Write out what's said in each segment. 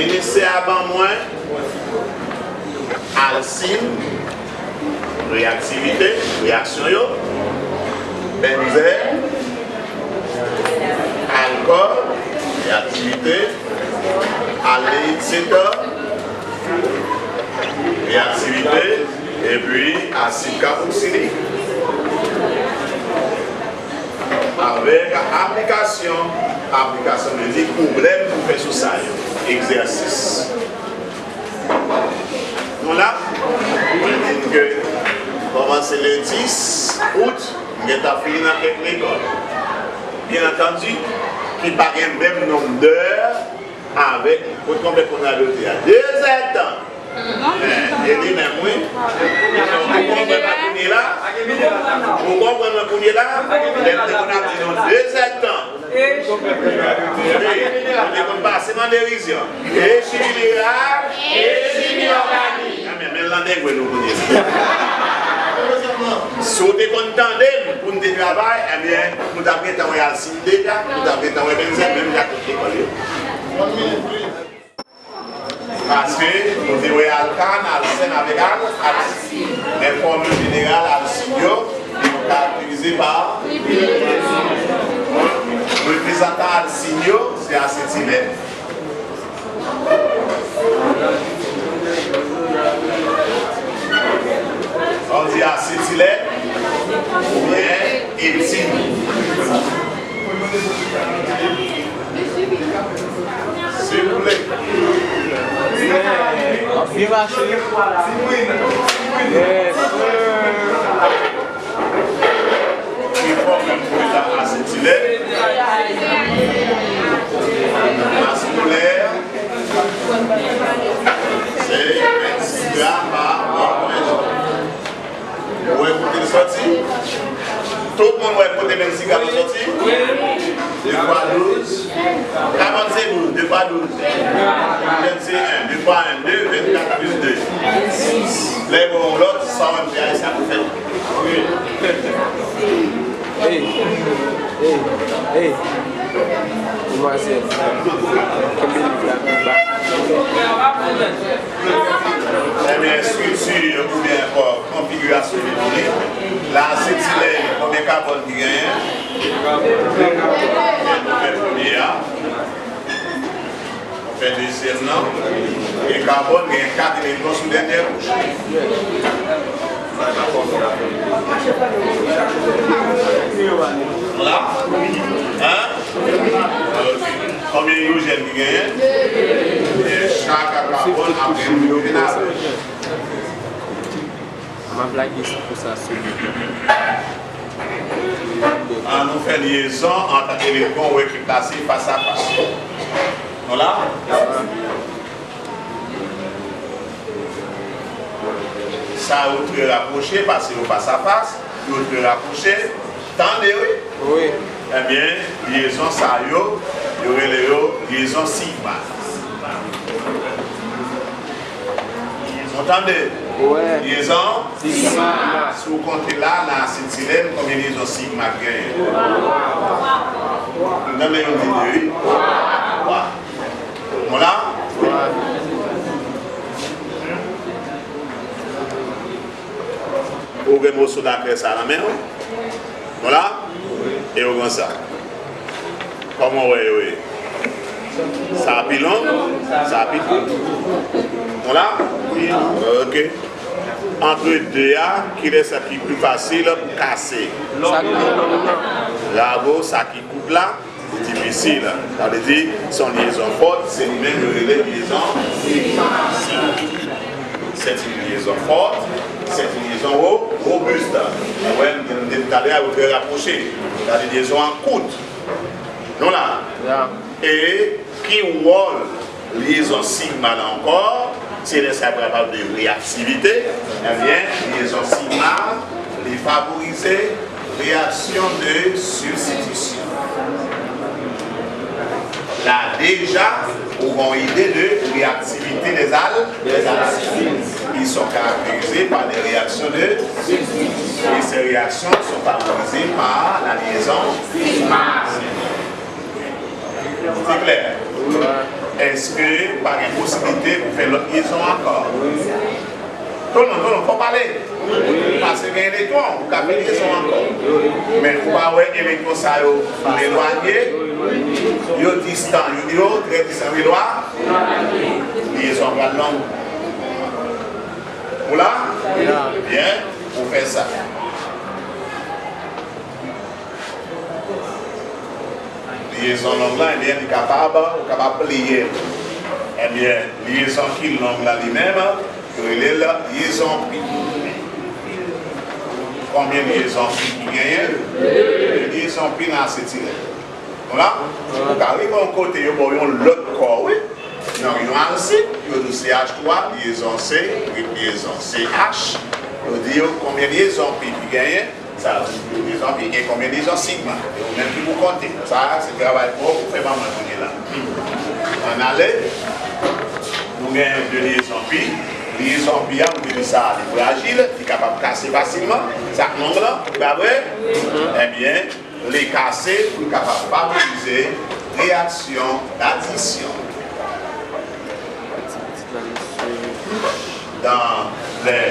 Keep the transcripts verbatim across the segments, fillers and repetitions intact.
Emisè a ban mwen alsin, reyaktivite, reyaksyon yo, benzèn, alkòl, reyaktivite, aldeyid setòn, reyaktivite, epi asid kaboksilik. Avèk aplikasyon, aplikasyon vle di pwoblèm pou fè sou sa yo, egzèsis. Nou la, mwen di n ke kòmanse le dis out, m gentan fini nan kèk lekòl. Byen antandi, ki pa gen menm nonb dè avèk, kot konpè konn radote a. Dezèdtan. Men, e li menm, wi. Ou konprann mwen kounye la? Ou konprann mwen kounye la? Lè m te konn ap di nou dezèdtan. Wi, nou te konn pase nan derizyon. E chimera, e chimera. Anben, men l nan degre nou kounye la. Si w te konn tande m pou n te travay, ebyen, nou t ap gentan wè alsin deja, nou t ap gentan wè benzèn, menm jan ak lòt lekòl yo. Paske, nou te wè alkan, alsèn avèk al, alsin. Men fòmil jeneral alsin yo, yo karakterize pa reprezantan alsin yo, se asetilèn. Sa w di asetilèn oubyen etil. Silvouplè. Ap byen mache. Yes, sir. Ki fòm menm pou eta asetilèn? Mas molè, se vennsis gram pa mòl pou enjèn. Ou wè kote l sòti? Tout moun wè kote vennsis gram lan sòti? De fwa douz. Kabòn se douz, de fwa douz. Idwojèn se en, de fwa en, de, vennkat plis de. Lè bon yon lòt, sa w menm te a, e sa pou fè. Ey, ey, ey, demwazèl, kenbe liv la pi ba. Ebyen, estrikti oubyen ankò konfigirasyon li tounen. La, asetilèn, konbyen kabòn ki genyen? Nou fè premye a. Nou fè dezyèm nan. E kabòn gen kat elektwon sou dènyè kouch. Vwala. Hein? Ok. Konbyen idwojèn ki genyen? E chak kabòn ap gen idwojèn avè l. M ap lage sou konsa sou li. An nou fè lyezon ant elektwon, wè ki plase fas a fas. Nou la? Sa yo trè rapwoche, paske yo fas a fas, yo trè rapwoche. Tande, wi. Wi. Ebyen, lyezon sa yo, yo rele yo lyezon sigma. Nou tande? Wi. Lyezon? Sigma. Si w konte la, nan asetilèn, konbyen lyezon sigma k genyen? Nou tande youn di de, wi. Twa. Bon la? Wi. Ou gen moso lakrè sa nan men w? Bon la? E ou gen sa? Kòman w wè yo ye? Sa pi long, sa pi kout. Bon la? Ok. Antre de a, kilès ki pi fasil pou kase? Sa ki pi long nan. Bravo, sa ki kout la. Li difisil. Sa vle di, se yon lyezon fòt, se li menm yo rele lyezon. C'est une liaison forte, c'est une liaison ro-, robuste. Ou wè, m te di talè a, yo trè rapwoche. Sa vle di lyezon an kout. Nou la. Ya. E ki wòl lyezon sigma la ankò? Se lè sa pral pale de reyaktivite, ebyen, lyezon sigma, li favorize reyaksyon de sibstitisyon. La deja, ou gen yon ide de reyaktivite des al-, des alcynes. Ils sont caractérisés par des réactions de sibstitution. Et ces réactions sont favorisées par la liaison sigma. Se klè? Èske pa gen posiblite pou fè lòt lyezon ankò? Tolon, Tolon, fò pale. Paske gen elektwon, ou ka fè lyezon ankò. Men ou pa wè elektwon sa yo elwanye, yo distan youn yo, trè distan youn lòt. Lyezon an pral long. Ou la? Byen, ou fè sa. Lyezon long lan, ebyen, li kapab, ou kapab pliye l. Ebyen, lyezon ki long lan li menm, yo rele l lyezon pi. Konbyen lyezon pi ki genyen? Lyezon pi nan asetilèn. Ou la? Ou ka rive yon kote, yo ba w yon lòt kò, wi. Nan yon alsid, yo di w C H twa, lyezon C, lyezon C H. Yo di w konbyen lyezon pi ki genyen, sa vle di lyezon pi gen konbyen lyezon sigma. E ou menm ki pou konte. Sa a, se travay pa w pou fè ban mwen kounye la. Ann ale, nou gen de lyezon pi. Lyezon pi a, nou te di sa, li frajil, li kapab kase fasilman. Sa k long lan, ou pa vre? Ebyen, li kase pou l kapab favorize reyaksyon dadisyon. Dans les,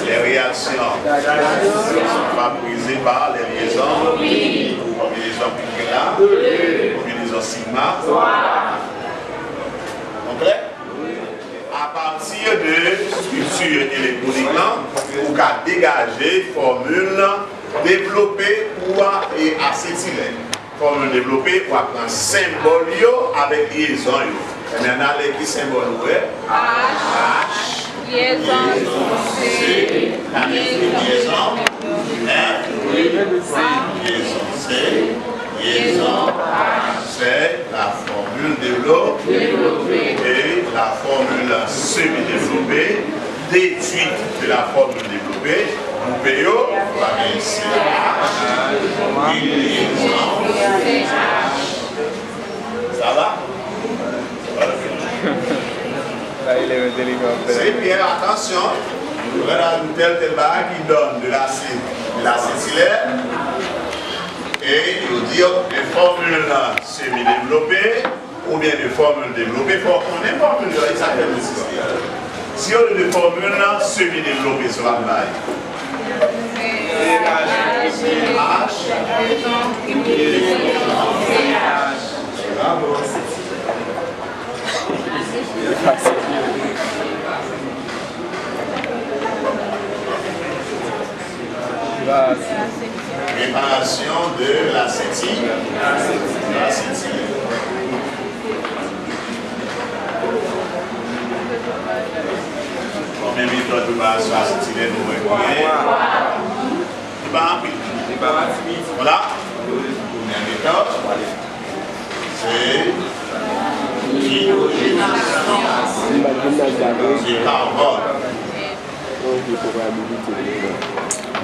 les réactions sont favorisées par les liaisons, konbyen lyezon pi ki la, konbyen lyezon sigma, nou klè? Apati de estrikti elektwonik lan, ou ka degaje fòmil devlope pou a, e asetilèn. Fòmil devlope, w ap pran senbòl yo avèk lyezon yo. Ebyen, ann ale ki senbòl ou wè? H. Lyezon C. Lyezon F. Lyezon C. Lyezon H. C'est la formule développée et la formule semi-développée, déduite de la formule développée, groupe yo, va gen C H, une liaison C H. Ça va? Sa elèv entèlijan ap fè la. C'est bien, attention. Voilà une telle, telle barre qui donne de l'acide, de l'acétylène. Et il dit, une formule semi-développée, oubyen de fòmil devlope, fò w konnen fòmil yo, e sa k fè m ensisti a. Si yo rele fòmil lan semi devlope, se w ap bay. H. Bravo. Préparation de l'acétyl-, l'acétylène. Konbyen metòd preparasyon asetilèn nou wè genyen? Li pa anpil. Vwala. Premye metòd, se idwojènizasyon de karbòn.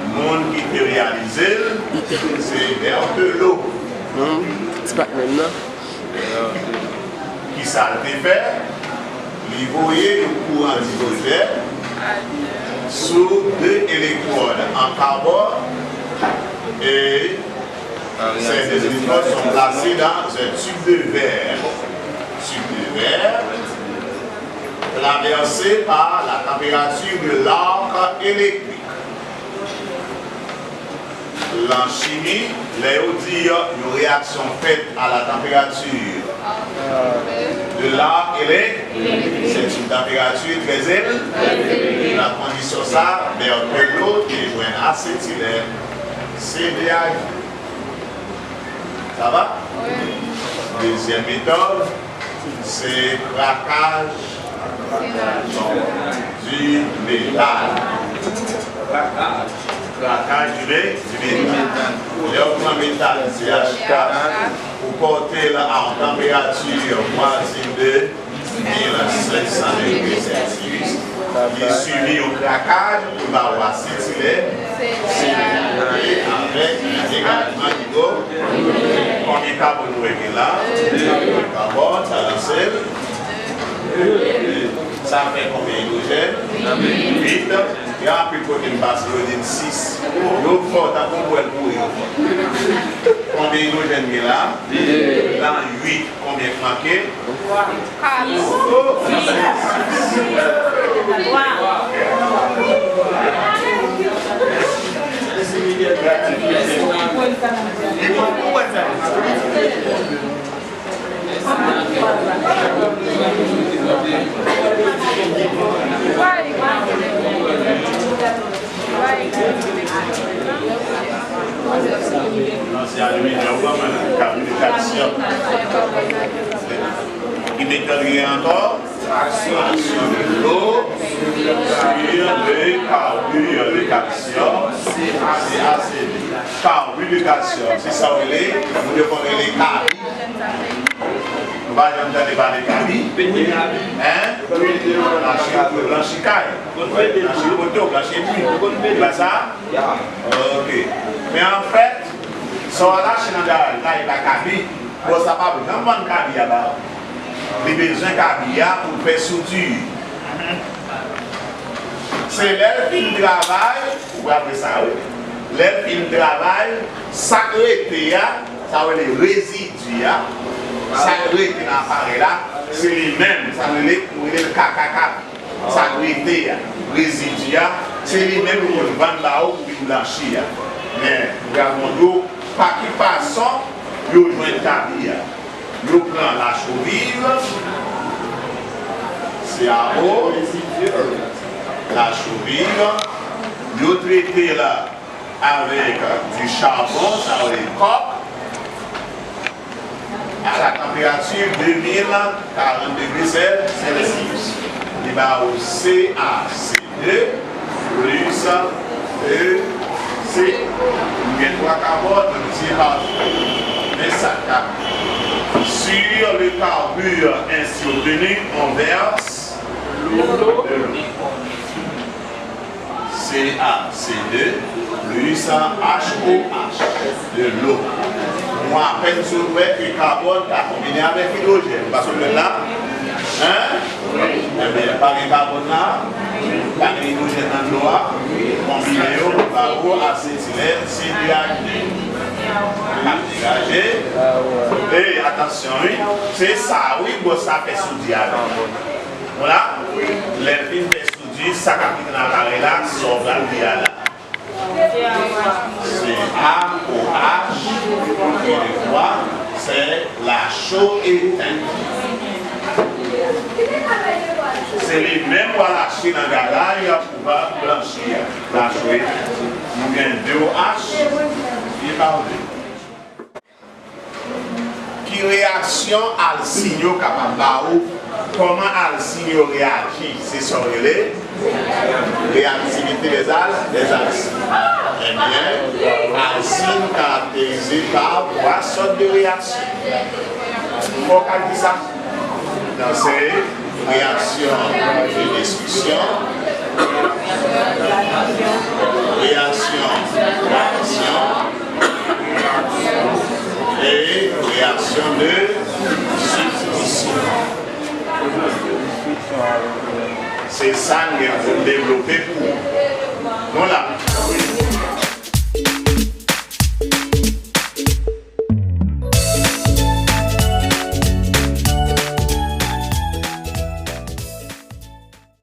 Moun ki te reyalize l, se Berthelot. Hmm, ti patnè m nan. Kisa l te fè? Li voye yon kouran idwojèn sou de elektwòd an karbòn e Ces deux électrodes sont placées dans un tube de verre. Tube de verre traversé par la température de l'arc électrique. Lan chimi, lè yo di yon reyaksyon fèt à la température de l'arc électrique, c'est une température très élevée. Nan kondisyon sa, Berthelot te jwenn asetilèn, C D A. Sa va? Dezyèm metòd, se krakaj du metal. Krakaj du me-, du metal. Lè w pran metal C H kat, ou pote l a yon tanperati mwazin de mil senk san degre Celsius. Li sibi yon krakaj pou l ba w asetilèn, se avèk yon degajman idwo-, konbyen kabòn nou wè gen la? Kabòn, sa lanse l. Sa fè konbyen idwojèn? Uit. Gen anpil kote m pase, yo di m sis. Yo fò, tankou bwèl boure, yo fò. Konbyen idwojèn gen la? Nan uit, konbyen k manke? Non, se aliminyòm, non, men, kabri de kalsyòm. Ki metal gen ankò? Aksyon de lo sur le carbure de calcium, C A C D. Carbure de calcium, se sa w rele, moun yo konn rele kabi. Nou pa janm tande pale kabi. Hein? Blanchi, blanchi kay. Blanchi poto, blanchi etui. Se pa sa? Ok. Men anfèt, sa w al achte nan garaj la, e pa kabi. Bòs la p ap janm vann kabi a ba ou. Li bezwen kabi a pou l fè soudure. Se lè l fin travay, ou pral wè sa, wi. Lè l fin travay, sa k rete a, sa yo rele rezidi a, sa k rete nan aparèy la, se li menm, sa nou rele, nou rele l kaka kabi. Sa k rete a, rezidi a, se li menm yo konn vann ba ou pou vin blanchi a. Men, m pral montre w pa ki fason yo jwenn kabi a. Yo pran lachoviv, C A O, lachoviv, yo trete l avèk di chabon, sa yo rele kòk, à la température deux mille quarante degrés Celsius. Li ba ou C A C deux plus deux C. Nou gen twa kabòn, se pa. Men sa k ap. Sur le carbure ainsi obtenu, on verse de l'eau. C A C deux plus H O H, de l'eau. Nou apèn sot wè ke kabòn ka konbine avèk idwojèn. Ou pa sot wè l la? Hein? Ebyen, pa gen kabòn la, pa gen idwojèn nan dlo a, konbine yo, ba ou asetilèn, C deux H deux. L ap degaje. E, atansyon, wi. Se sa, wi, bòs la fè soudure avèk. Vwala. Lè l fin fè soudure, sa k ap rete nan aparèy la, sa w pral di a la. Se A O H, ki de fwa, se la cho eten. Se li menm w al achte nan garaj pou va blanchi a. La cho eten. Nou gen de O H, li pa vle. Ki reyaksyon alsin yo kapab ba ou? Kòman alsin yo reyaji? Se sa w rele reyaktivite dèzal, dèzalsin. Ebyen, alsin karakterize pa twa sòt de reyaksyon. Fò w ka di sa. Donk, se reyaksyon de destriksyon, reyaksyon de adisyon, e reyaksyon de sibstitisyon. Se sa n gen pou n devlope pou ou.